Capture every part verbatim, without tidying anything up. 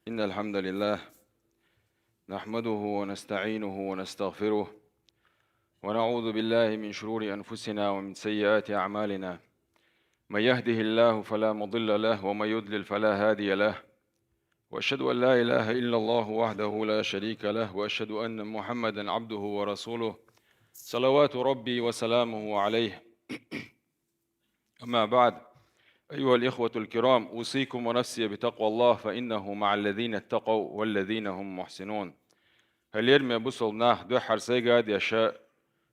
إن الحمد لله نحمده ونستعينه ونستغفره، ونعوذ بالله من شرور أنفسنا ومن سيئات أعمالنا. من يهده الله فلا مضل له، ومن يضلل فلا هادي له. وأشهد أن لا إله إلا الله وحده لا شريك له، وأشهد أن محمدا عبده ورسوله، صلوات ربي وسلامه عليه. أما بعد، أيها الإخوة الكرام، أوصيكم ونفسي بتقوى الله، فإنه مع الذين اتقوا والذين هم محسنون. Хьалерме бусалба нах, дуьххьара сайга а деша,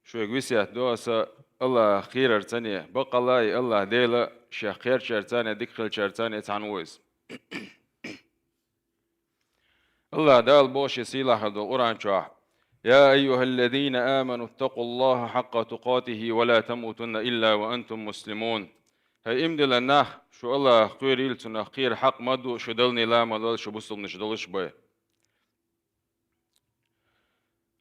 шуьга весет ду аса, Аллах кхерар цане, бакъалла и Аллах Дела шех кхерчар цане, дика хилчар цане цхьана ву иза. Аллах Дала боху шен сийлахьара долу Къуръан чохь: «يا أيها الذين آمنوا اتقوا الله حق تقاته ولا تموتن إلا وأنتم مسلمون». ХӀай иман диллина нах, шу Аллах кхоьрийла, цунах кхера хьакъ ма ду, шу далнийла а ма лолла, шу бусалбанаш долуш бай.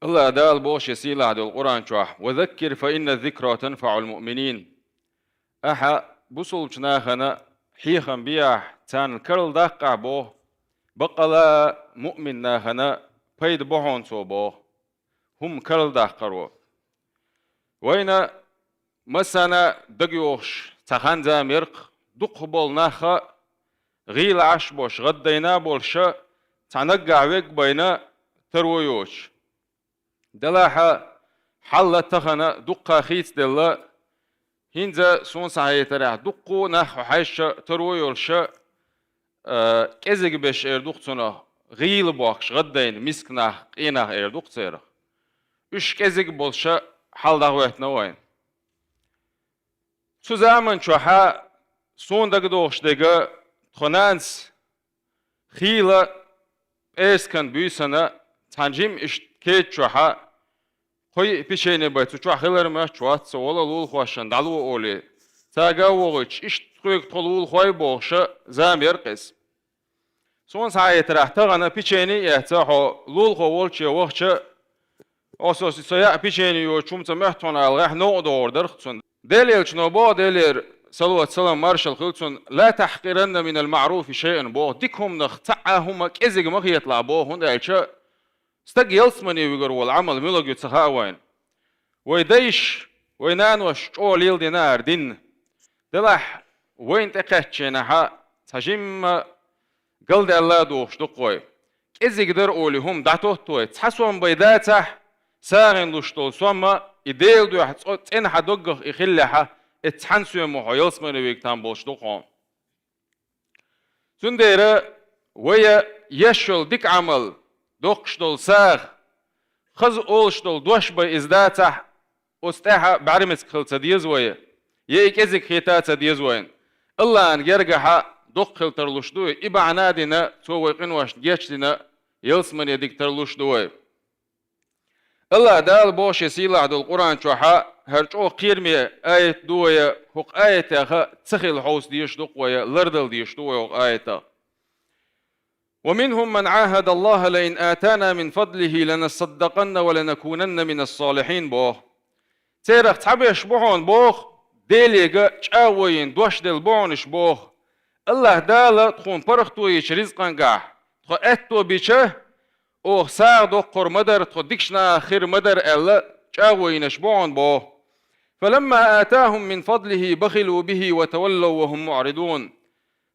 Аллах Дала боху шен сийлахь долу Къуръан чохь: «وذكر فإن الذكرى تنفع المؤمنين». Ахьа бусалбачу нахана хьехам бехьа, царна карладаккхахь боху, бакъала а муъмин нахана пайда бо хьуна цо боху, хӀума карладаккхаро. Вайна массарна дагайогӀуш цхьа хан-зама яра-кх, дукхахболу нахха гӀийла Ӏаш болуш, гӀаддайна а болуша, цхьа наггахь вег а байна, таро йоцуш. Делахь а хьал тахана дуккха хийцаделла, хӀинца суна схьахетарехь, дуккха а нах хьо хьаьжча, таро йолуша, а, кӀезиг беш эр ду-кх цунах, гӀийла бохкуш, гӀаддайна, миска нах, къен нах эр ду-кх церах. Уьш кӀезиг болуша хьал дӀахӀоьттина вайна. Цу заман чохьа суна дагадогӀуш дерг, тхо нанас хийла пӀераскан буьйсана цхьана жимма иштта кеда чохьа кхо-йиъ печени бай, цу чохь хилар моьттуш вац со, вала лулахошна дӀало олий. Цаьрга а вохуьйтуш, иштта тхоьга тхо лулахой бохуша зама яра-кх иза. Суна схьахетарехь, тахана печени а эцна, хьо лулахо волче вахча, хьо со, со яа печени йоцуш хӀума ца моьтту хьуна алахь, новкъа догӀур дара-кх цунна. Делан Элчано боху, Делера салават-салам, маршалла хуьлда цунна: «لا تحقرن من المعروف شيئا», боху, дика хӀуманах цхьа а хӀума кӀезиг ма хеталахь боху, хӀунда аьлча стаг ялсамане вуьгур волу Ӏамал муьлха ю ца хаьа вайна. Вай дайша, вай наноша чӀогӀа леладина хӀара дин. Делахь вайна тӀекхаьчча хенахьа цхьа жимма галдаьлла а дохуш ду-кх вай. КӀезиг дара олий хӀума дӀатотту вай, цхьа сом бай дацахь, сагӀина луш долу сом а, и Делан дуьхьа цӀо-, цӀена хьан доггах и хиллехьа, эццу цхьана соьмах хьо ялсамане вийга там болуш ду-кх хьуна. Цундела вай еш йолу дика Ӏамал, доккхуш долу сагӀа, хаза олуш долу дош бай иза дацахь, оцу тӀехь бӀаьрмециг хила ца деза вай, я и кӀезиг хета а ца деза вайна. Аллахьан гергахьа доккха хила тарлуш ду вай, и бахьана а дина, Цо вай къиношна гечдина, ялсамане дика тарлуш ду вай. Аллах Дала боху шен сийлахь долу Къуръан чохьа, хӀара чӀогӀа кхераме аят ду вай, хӀокху аятеха ца хила хьовса дезаш ду-кх вай, лардала дезаш ду вай хӀокху аятах. «ومنهم من عاهد الله لئن آتانا من فضله لنصدقن ولنكونن من الصالحين», боху. Церах цхьаберш бу хьуна боху, Делега чӀагӀо йина дош делла бу хьуна уьш боху: «Аллах Дала тхуна паргӀато йича ризкъангахь, тхо аьтто бича, оха сагӀа доккхур ма дара, тхо дикачу нахах хир ма дара», аьлла, чӀагӀо йинарш бу хьуна боху. «فلما آتاهم من فضله بخلوا به وتولوا وهم معرضون».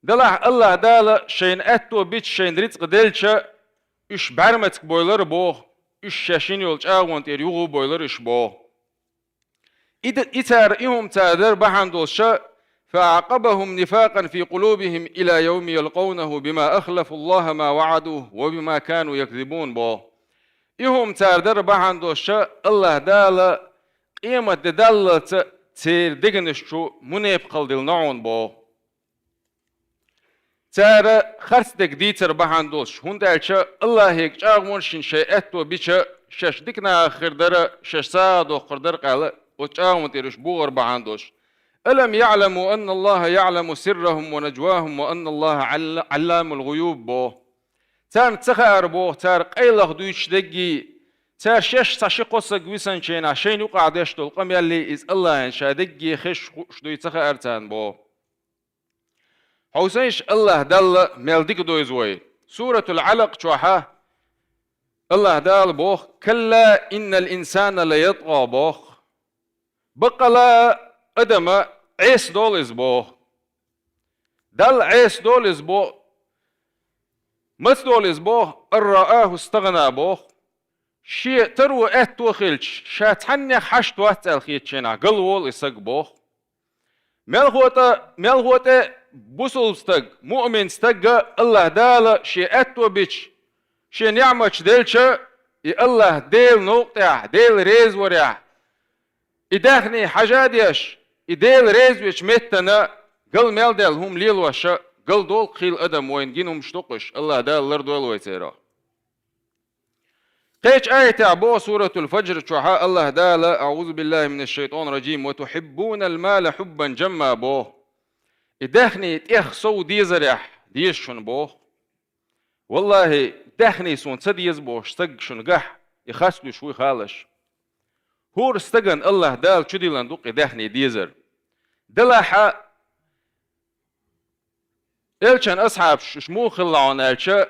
Делахь Аллах Дала шайна аьтто бича, шайна рицкъа делча, уьш бӀаьрмециг бойлар боху, уьш шаьш йина йолу чӀагӀонна тӀера юха а бойлар уьш боху. И д-, и цара, и хӀума цара дара бахьана долуша, «فأعقبهم نفاقا في قلوبهم إلى يوم يلقونه بما أخلفوا الله ما وعدوه وبما كانوا يكذبون», боху. И хӀума цара дара бахьана долуша, Аллах Дала къемат де даллалца церан дегнаш чу мунепакъалла диллина хьуна боху. Цара харцдерг дийцар бахьана долуш, хӀунда аьлча Аллахьега чӀагӀонаш йина шайн аьтто бича, шаьш дика нахах хир дара, шаьш сагӀа доккхур дара къаьлла, оцу чӀагӀонна тӀера уьш бухар бахьана долуш. «ألم يعلموا أن الله يعلم سرهم ونجواهم وأن الله عل-، علام الغيوب», боху. Царна ца хаьара боху, цара къайлаха дуьйцуш дерг а, цара шаьш цхьа ши-кхо саг висанчу хенахь шайна юкъахь деш долу къамел а, иза Аллахьна ша дерг а хезаш хууш дуй ца хаьара царна боху. Хьовсийша, Аллах Далла мел дика дойзу вай. Суратул Алакъ чохьа Аллаха Дала боху: «Калла иннал инсана лаятгӀа», боху. Баккъала адама Ӏеса долу иза боху. Далла Ӏеса долу иза боху. Маца долу иза боху? «Ан рааху стагӀна», боху. Шен таро аьтто хилча, ша цхьаннех хьашт вац аьлла хетачу хенахь, галволу и саг боху. Мелхо тӀе, мелхо тӀе бусулба стаг, муъмин стаг а Аллаха Дала шен аьтто бича, шен неӀматаш делча, и Аллаха Делан новкъа тӀехь, Дела резаварехь, и даьхни хьажа а деш, и Дела резавечу меттана гал мел даьлла хӀума лелоша, гал долу хийла адам, вайна гина хӀумаш ду-кх уьш, Аллаха Дала лардойла вай церах. Кхечу аятехь боху Суратул Фаджр чохьа Аллаха Дала: «АӀузу биллахи минаш шайтанир раджим, ва тухиббунал мала хуббан джамма», боху. И даьхни тӀех сов дезарехь деза шуна боху. Валлахи, даьхни суна ца деза бохуш стаг шуна гахь, и хас луьйш вуй халаш. ХӀора стагана Аллаха Дала чудиллина ду-кх и даьхни дезар. Делахь а, Элчан асхьабаш уьш муха хилла хьуна аьлча,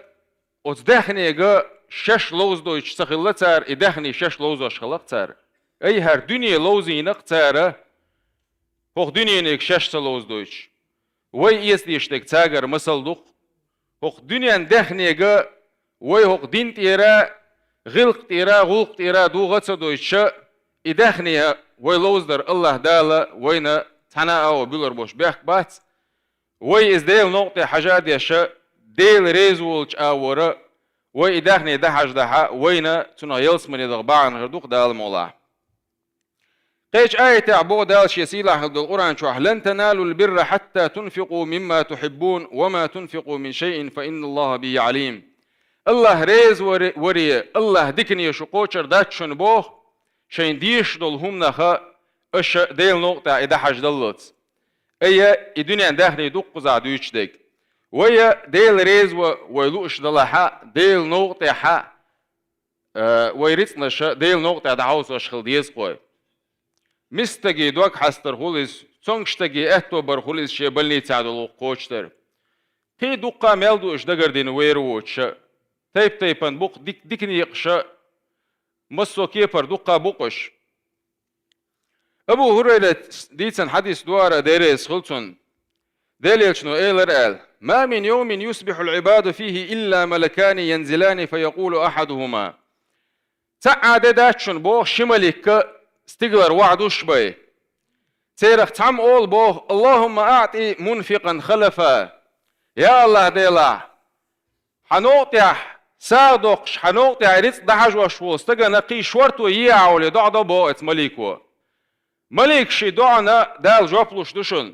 оцу даьхнега шаьш ловзадойтуш ца хилла цара, и даьхни шаьш ловзош хилла-кх цара. Ай, хӀара дуьне ловзийна-кх цара, хӀокху дуьнениг шаьш ца ловзадойтуш. Вай эца дезаш дерг цагара масал ду-кх. ХӀокху дуьненан даьхнега вай хӀокху дин тӀера, гӀиллакх тӀера, гӀуллакх тӀера дугӀа а ца дойтуша, и даьхни вай ловзадар Аллаха Дала вайна цхьана а агӀор буьллур болуш бехк бац. Вай иза Делан новкъа тӀе хьажа а деша, Дела реза волчу агӀора вай и даьхни дӀахьаждахь а, вайна цунах ялсамане даха бахьана хир ду-кх Дала мукъалахь. Кхечу аятехь боху Дала Шен сийлахь хилла долу Къуръан чохь: «Лан таналул бирра хьатта тунфикъу мимма тухьиббун, ва ма тунфикъу мин шайъин, фа инналлаха бихи Ӏалим». Аллах реза варе, варе, Аллах дикане шу кхочур дац шуна боху, шайна дезаш долу хӀуманах аша Делан новкъа тӀехь и дӀахьаждаллалц. Айя, и дуьненан даьхни ду-кх кхузахь дуьйцуш дерг. Вайа Дела реза ван вай лууш далахь а, Делан новкъа тӀехь а, э, вай рицкъанаша Делан новкъа тӀехь дӀахьовсош хила деза-кх вай. Миска стаге дог хьастар хуьлу иза, цомгуш стаге аьтто бар хуьлу иза шен больницехь долу гӀуллакх кхочушдар. Кхин дуккха а мел ду уьш дагардина вер воцуша. Тайп-тайпана бу-кх дик-, дика некъаша, массо а кепара дуккха а бу-кх уьш. Абу ХӀурайрас дийцина хьадис ду-кх, Дела реза хуьлу цунна. Делан Элчано элира аьлла: «Ма мин йовмин юсбихьул Ӏибаду фихи илла малакани янзилани фаякъулу ахьадухума». Цхьа а де дац шуна боху ши малик стигалара охьадуссуш бен. Церах цхьамма олу боху: «Аллахумма аӀти мунфикъан халафа». Я Аллах Делахь, хьан новкъа тӀехь сагӀа доккхуш, хьан новкъа тӀехь рицкъ дӀахьажош волу стагана кхин шорто е ахь олий доӀа до боху оцу малико. Маликан шен доӀана Дала жоп луш ду шуна.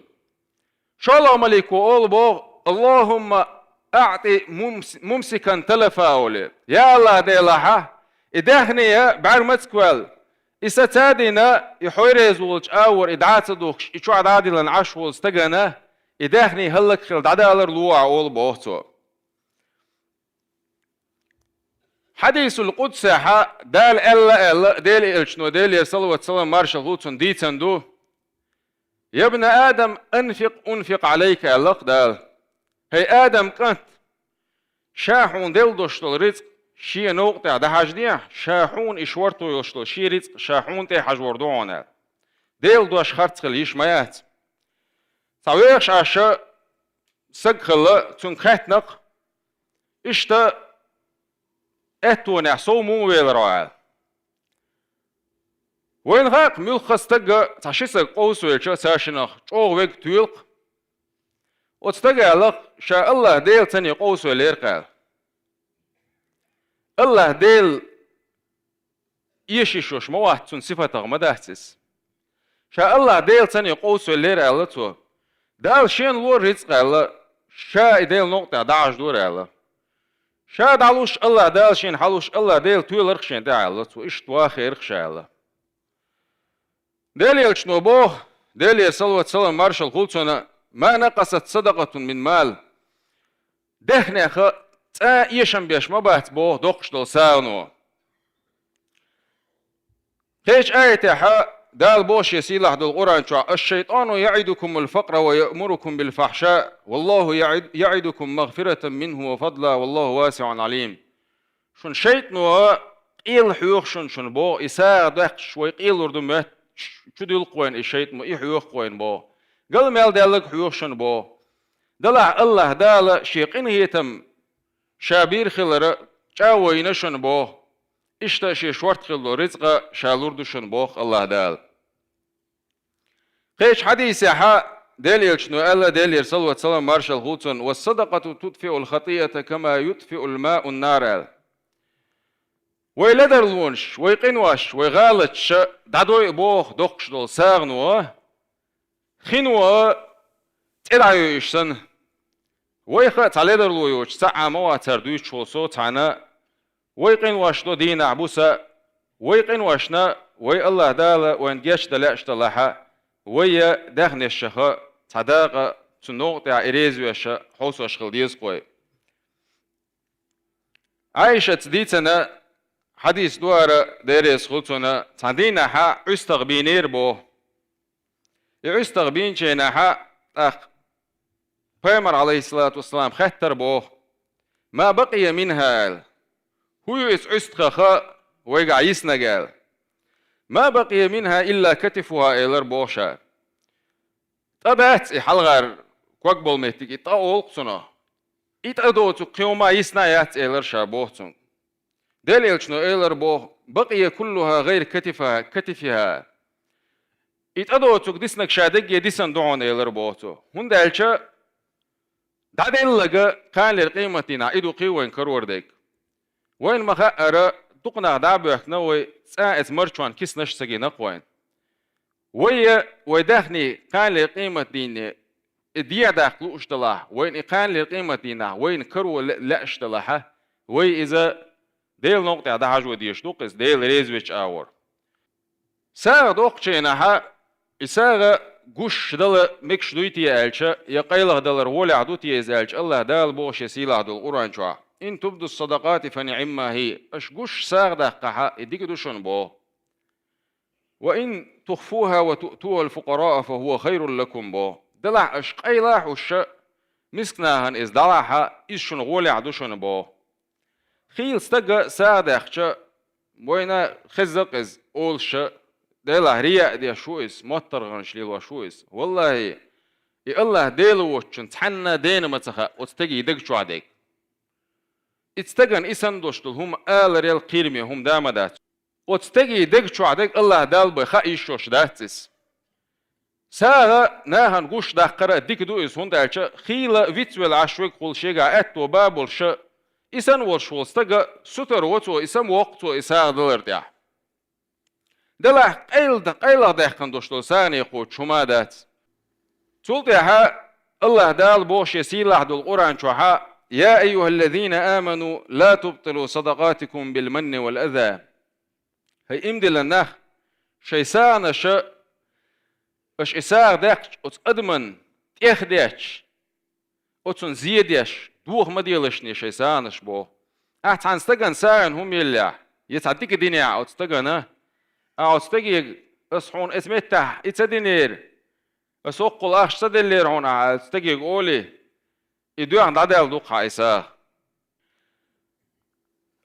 ШолгӀа малико олу боху: «Аллахумма аӀти мумс-, мумсикан талафа», олий. Я Аллах Делахьа, и даьхни бӀаьрмаца кхоьлла, и саца а дина, и хьо реза волчу агӀор и дӀа а ца духкуш, и чохь дӀа а диллина Ӏаш волу стагана и даьхни хӀаллакьхила дӀадалар луо ахь олу боху цо. Хьадисул къудсехьа Дала аьлла аьлла, Делан Элчано, Делера салават-салам маршалла хуьлу цунна, дийцина ду: «Ябна Адам, анфикъ, унфикъ Ӏалайка», аьлла-кх Дала. ХӀай Адам кӀант, ша хьуна делла долуш долу рицкъ шен новкъа тӀехь дӀахьаждехьа, ша хьуна и шорто йолуш долу шен рицкъ ша хьуна тӀе хьажор ду хьуна аьлла. Делан дош харц хила йиш ма яц. Цхьа вехаш Ӏаш стаг хилла, цуьнга хаьттина-кх: «Иштта аьттонехь сов муха велира хьо?» аьлла. Вайна хаьа-кх, муьлхха а стага цхьа ши саг къовсавелча, цаьршинах чӀогӀа верг тоьлу-кх. Оцу стага аьлла-кх, ша Аллах Делан цане къовсавеллера-кх аьлла. Аллах Дела эшийш йолуш ма вац, цуьнан сифатах ма дац иза. Ша Аллах Делан цане къовсавеллера аьлла цо. Дала шена лора рицкъ аьлла, ша и Делан новкъа тӀехь дӀахьаждора аьлла. Ша дӀалуш Аллах Дала шена хьалуш, Аллах Дела тоьлар-кх шена тӀе аьлла цо, иштта вахара-кх ша аьлла. Делан Элчано боху, Делера салават-салам маршалла хуьлу цунна: «Ма накъасат садакъатун мин мал». Даьхнех цкъа а эшам беш ма бац боху доккхуш долу сагӀано. Кхечу аятехьа Дала боху шен сийлахь долу Къуръан чохь: «Аш-шайтану яӀидукумул факъра ва яъмурукум бил фахьшаъ, валлаху яӀид-, яӀидукум магфиратан минху ва фадла, валлаху васиъун Ӏалим». Шун шайтано къел хьоьху шуна, шуна боху, и сагӀа доккхуш вай къелур ду моьтту, чу-, чудуьллу-кх вайна и шайтано, и хьоьху-кх вайна боху. Гал мел даьлларг хьоьху шуна боху. Делахь АллахӀ Дала шен къинхетам ша бийр хилар чӀагӀо йина шуна боху. Иштта шен шорта хилла долу рицкъа ша лур ду шуна боху АллахӀ Дала. Кхечу хьадисехь Делан Элчано аьлла, Делера салават-салам маршалла хуьлда цунна: «Вас-садакъату тутфиул хатиата кама ютфиул маун нар», – аьлла. Вай ледарлонаш, вай къинош, вай гӀалаташ дӀадойу боху доккхуш долу сагӀано, хино цӀе дӀайойуш санна. Вайх а цхьа ледарло йоцуш цхьа а ма вац цара дуьйцуш волу со цхьаьна, вай къинош до дийнахь, буса, вай къиношна вай АллахӀ Дала вайна гечдан лаьаш далахь, вай а даьхнешха цхьа дакъа цу новкъа тӀехь и резавеш хьовсош хила деза-кх вай. Ӏайшас дийцина хьадис ду хӀара, Дела реза хуьлда цунна, цхьана дийнахь ӀуьстагӀ бийнера боху. И ӀуьстагӀ бийначу хенахь тӀаккха Пайхамар, Ӏалайхиссалату вассалам, хаьттира боху: «Ма бакъия минха», – аьлла. «ХӀун ю иза ӀуьстагӀах вайгахь йиснарг?» – аьлла. «Ма бакъия минха илла катифуха», – элира боху ша. ТӀа бац и хьалхара ког болу меттиг, и тӀа олу-кх цунах. И тӀа доцург кхин хӀума йисна а яц, элира ша боху цуьнга. Делан Элчано элира боху: «Бакъия куллуха гӀайра катифа-, катифиха». И тӀа доцург диснарг ша дерриге дисина ду хьуна, элира боху цо. ХӀунда аьлча дӀаделларг кханалера къематдийнахь и ду-кх вайна карор дерг. Вайна ма-хаъара, дукха нах дӀа а боьхкина вай, цкъа а иза марчонна киснаш а ца гина-кх вайна. Вай а, вай даьхний кханалера къематдийне и дехьадаккха лууш далахь, вайна и кханалера къематдийнахь вайна каро ле-, лаьаш далахь, вай иза Делан новкъа тӀехь дӀахьажо дезаш ду-кх иза, Дела реза вечу агӀор. СагӀа доккхучу хенахь, и сагӀа гуш дала мегаш дуй те аьлча, я къайлаха далар гӀолехь ду те иза аьлча, АллахӀ Дала боху шен сийлахь долу Къуръан чохь: «Ин тубду ссадакъати фа ниӀимма хи». Аша гуш сагӀа даккхахь, и дика ду шуна боху. «Ва ин тухфуха ва туътухал фукъараа фа хӀува хайрул лакум», – боху. Делахь аша къайла а хьуш, мискачу нахана иза дӀалахь, иза шуна гӀолехь ду шуна боху. Хийла стага сагӀа даьккхича, вайна хезна-кх иза олуш, делахь рияъ деш ву иза, моттаргӀанаш лелош ву иза. ВаллахӀи, и АллахӀ Дела воцучун цхьанна дена ма ца хаьа оцу стеган даг чохь дерг. И стагана и санна долуш долу хӀума аларел кхераме хӀума да ма дац. Оцу стеган даг чохь дерг АллахӀ Далла бен хаа йиш йолуш дац иза. СагӀа нахана гуш даккхар а дика ду иза, хӀунда аьлча хийла вицвелла Ӏаш верг хуьлу, шегахь аьтто бан болуш, и санна волуш волу стаг сутара во цо, и самавоккху цо и сагӀа далар тӀехь. Делахь къайла-, къайлаха даьккхина долуш долу сагӀане кхочуш хӀума дац. Цул тӀаьхьа АллахӀ Дала боху шен сийлахь долу Къуръан чохь: «Я айюхаллазина аману, ла тубтилу садакъатикум бил манни вал аза». ХӀай иман диллина нах, шайн сагӀанаш, аша и сагӀа даьккхича оцу адаман тӀехдетташ, оцунна зе деш, доха ма делашне шайн сагӀанаш боху. Ахь цхьана стагана сагӀина хӀума еллехь, я цхьа дика динехь оцу стагана, ахь оцу стаге: «Ас хьуна оцу меттехь и ца динера, ас хӀоккхул ахча ца деллера хьуна», – ахь оцу стаге олий, и доьхна дӀадаьлла ду-кх хьан и сагӀа.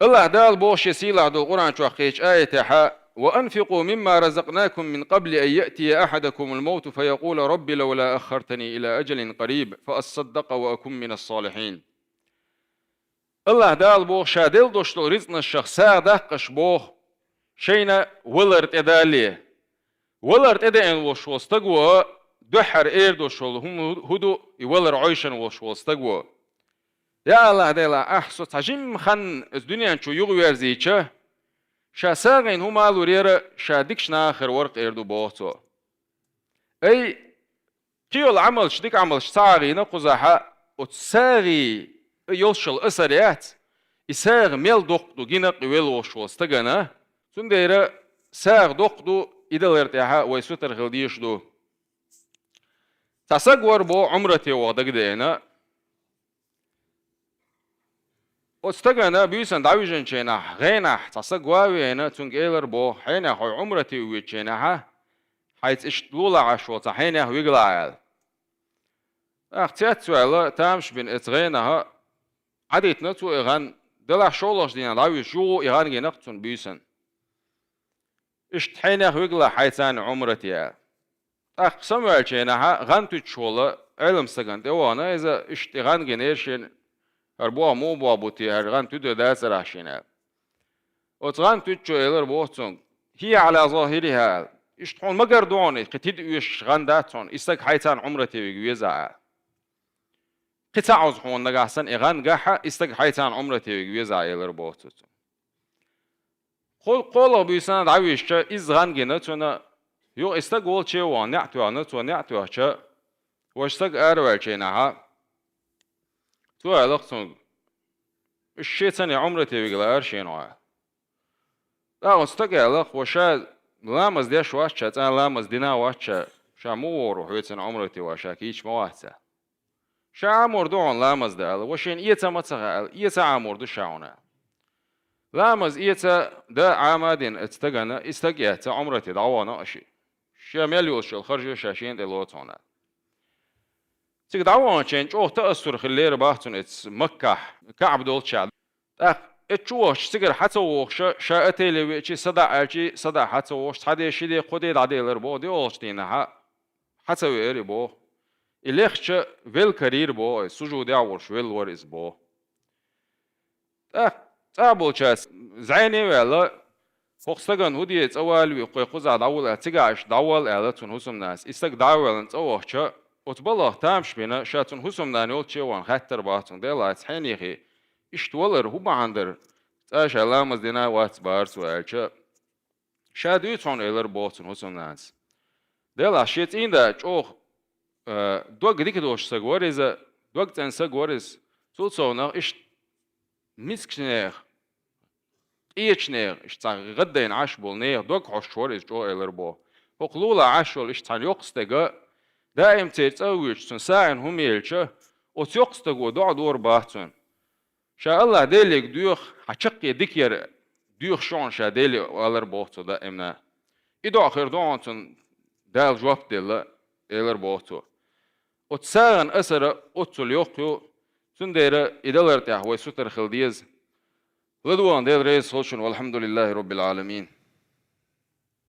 АллахӀ Дала боху шен сийлахь долу Къуръан чохь кхечу аятехь: «Ва анфикъу мимма разакънакум мин къабли ан яътия ахьадакумул мавту фаякъула: Рабби, лавла аххартани ила аджалин къариб, фа ассаддакъа ва акун минас салихьин». АллахӀ Дала боху ша делла долуш долу рицкъанашах сагӀа даккха аша боху, шайна валар тӀедалале. Валар тӀедеана волуш волу стаго дуьххьара эр долуш волу хӀума хӀу-, хӀун ду, и валар Ӏойшина волуш волу стаго. Я АллахӀ Дела, ахь со цхьа жимма хан оцу дуьнен чу юхаверзийча, ша сагӀина хӀума лурера, ша дикачу нахах хир вара-кх, эр ду боху цо. Ай, кхин йолу Ӏамалш, дика Ӏамалш ца гӀийна кхузахь, оцу сагӀий йолуш йолу асар яц, и сагӀа мел доккха ду гина-кх и велла волуш волу стагана. Цундела сагӀа доккха ду, и далар тӀехь вай сутара хила дезаш ду. Цхьа саг вара боху Ӏумрате ваха дагадеана. Оцу стагана буьйсанна дӀавижинчу хенахь, гӀенахь цхьа саг ван а веана, цуьнга элира боху: «Хьенех, хьо Ӏумрате воьдучу хенахь, хьайца иштта лулахь Ӏаш волу цхьа хьенех вигала», — аьлла. ТӀаккха цецваьлла, тамаш бина оцу гӀенах, Ӏадитина цо и гӀан, делахь шолгӀачу дийнахь дӀавуьйсуш, юха и гӀан гина-кх цунна буьйсанна. Иштта хьенех вигала хьайца Ӏумрате аьлла. ТӀаккха самаваьллачу хенахь гӀан туьттуш волу Ӏелам стагана тӀевахана иза, иштта и гӀан гинера шена, хӀара боху муха боху бу те, хӀара гӀан туьдур дацара ахь шена аьлла. Оцу гӀан туьттучо элира боху цуьнга: «ХӀия Ӏала захӀирихӀа», — аьлла. «Иштта хьуна ма-гарра ду хьуна, кхин тида оьшуш гӀан дац хьуна, и стаг хьайца Ӏумрате вига веза ахь. Кхин ца Ӏузу хьуна нагахь санна и гӀан гахь, и стаг хьайца Ӏумрате вига веза ахь», — элира боху цо цуьнга. Кхо-, кхоалгӀа буьйсанна дӀавуьйшуча, изза гӀан гина цунна, юха и стаг волчу а вахана, неӀ тоьхна, цо неӀ тоьхча, важа стаг араваьллачу хенахь, цо аьлла-кх цуьнга: «Уьш шеца Ӏумрате вига лаара шена хьо». ТӀаккха оцу стага аьлла-кх: «Ва ша ламаз деш вац ша, цкъа а ламаз дина вац ша, ша муха вогӀур ву хьоьца Ӏумрате ваха, ша кийча ма вац», — аьлла. «Ша Ӏамор ду хьуна ламаз дан», — аьлла. «Ва шена эца ма ца хаьа», — аьлла. «Эца Ӏамор ду ша хьуна», — аьлла. Ламаз эца дан Ӏама а дина оцу стагана, и стаг а эцна Ӏумрате дӀавахана шиъ. Шен мел йолуш йолу харжо ша шена тӀе лоцу хьуна. Цига дӀаваханчу хенахь чӀогӀа таъассур хиллера боху цунна оцу Маккахь, КаӀба долчохь. ТӀаккха оцу чу вахча цигара хьа ца вогӀуш, ша отеле веача, садаӀа аьлча, садаӀа хьа ца вогӀуш, цхьа де, ши де, кхо де дӀаделира боху, доьалгӀачу дийнахь хьа ца веара и боху. И лехча, велла карийра боху, и сужудехь волуш велла вара иза боху. ТӀаккха цӀа болчаьрца зӀене а ваьлла, хӀокху стагана хӀун де, цӀа валаве, кхузахь дӀавала аьлла, цигахь иштта дӀавала аьлла цунна хӀусамнанас. И стаг дӀа а ваьллина цӀа вахча, оцу балхах тамаш бина, ша цунна хӀусамнана йолчу а вахана хаьттар боху цуьнга: «Делахь, хьенехе, иштта валар хӀун бахьана дара? Цкъа а ша ламаз дина а вац бахара цо», — аьлча, «Ша дуьйцу хьуна», — элира боху цунна хӀусамнанас. Делахь, шен цӀийнда чӀогӀа, а, дог дика долуш стаг вара иза, дог цӀена стаг вара иза. Цул совнаха иштта мискачу нехан, къечу нехан, иштта цхьа гӀаддайна Ӏаш болу нехан дог хьоьстуш вара иза чӀогӀа, элира боху. ХӀокху лулахь Ӏаш волу иштта цхьана йоккха стага, даим церан цӀа а воьдуш, цуьнан сагӀина хӀума елча, оцу йоккха стаго доӀа дора боху цунна. Ша Аллахь Деле доьху, хьан чаккхе дика яр доьхуш ю хьуна ша Деле, алар боху цо даимна. И доӀа хир ду хьуна цунна Дала жоп делла, элар боху цо. Оцу сагӀина асар оццул йоккха ю, цундела и далар тӀехь вай сутара хила деза. ЛадогӀарна Дела реза хуьлда шуна, валхьамдулиллахӀи роббил Ӏаламин.